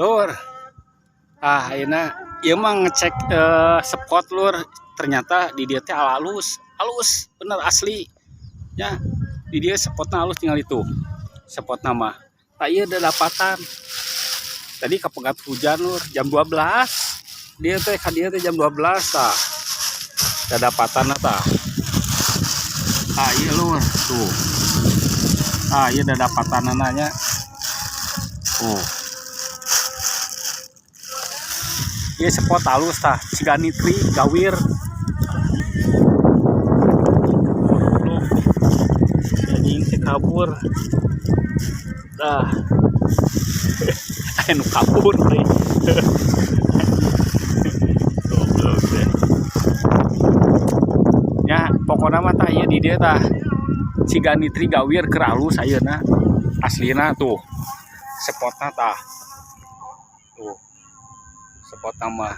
Lur. Ah, ayeuna ieu mah ngecek spot, Lur. Ternyata di dieu teh alus, alus bener asli. Ya, di dieu spotna alus, tinggal itu. Spotna mah. Tah, ieu dapatan. Tadi kapegat hujan, Lur, jam 12. Dia teh ka dieu teh jam 12 tah. Dapatan tah. Ah, iya, Lur, tuh. Ah, iya, dapatan nya. Tuh. Ieu spot alus tah, Ciganitri Gawir. Goblok. Anjing teh kabur. Dah. Aya nu kabur deui. Goblok teh. Ya, pokokna mah tah ieu di dieu tah. Ciganitri Gawir keur alus ayeuna. Aslina tuh. Spotna tah. Tuh. Spotna mah.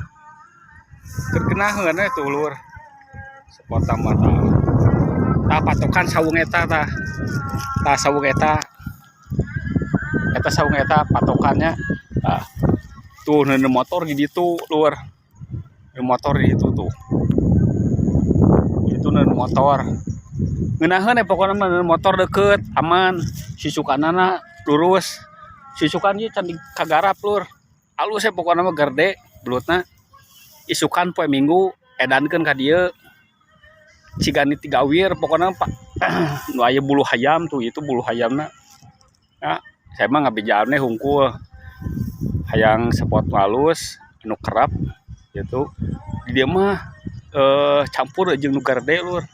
Keur geunaheun we tuh, Lur. Spotna mah tah. Tah, patokan saung eta tah. Tah, saung eta. Eta saung eta patokannya. Tah. Tuh neuneu motor di ditu, Lur. Neuneu motor di ditu tuh. Itu neuneu motor. Ngeunaheun we pokona mah, neuneu motor deket, aman. Susukanana lurus. Susukan ieu can kagarap, Lur. Alus we pokona mah, gerde belutna. Isukan poe Minggu edankeun ka dieu. Ciganitri Gawir pokona, Pak. Nu aya bulu hayam tuh, itu bulu hayamna. Ya, saya mah ngabejaan hungkul. Hayang spot alus anu kerap gitu. Di dieu mah campur jeung nu garede, Lur.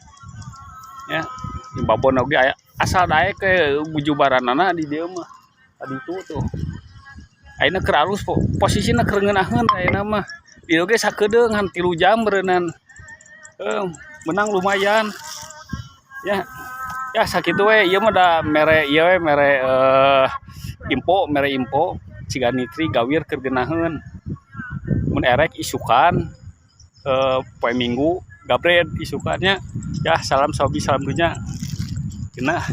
Ya, di babon oge aya, asal daek ke bujubaranana di dieu mah. Tadi itu tuh. Ayeuna keur alus po, posisina keur ngeunaheun ayeuna mah. Di dieu ge sakedeung ngan 3 jam beureunan. Menang lumayan. Ya. Ya, sakitu we ieu mah, da mere ieu we, mere info, mere info Ciganitri Gawir keur geunaheun. Mun erek isukan poe Minggu gabred isukannya. Ya, salam sobi, salam dunya. Geunah.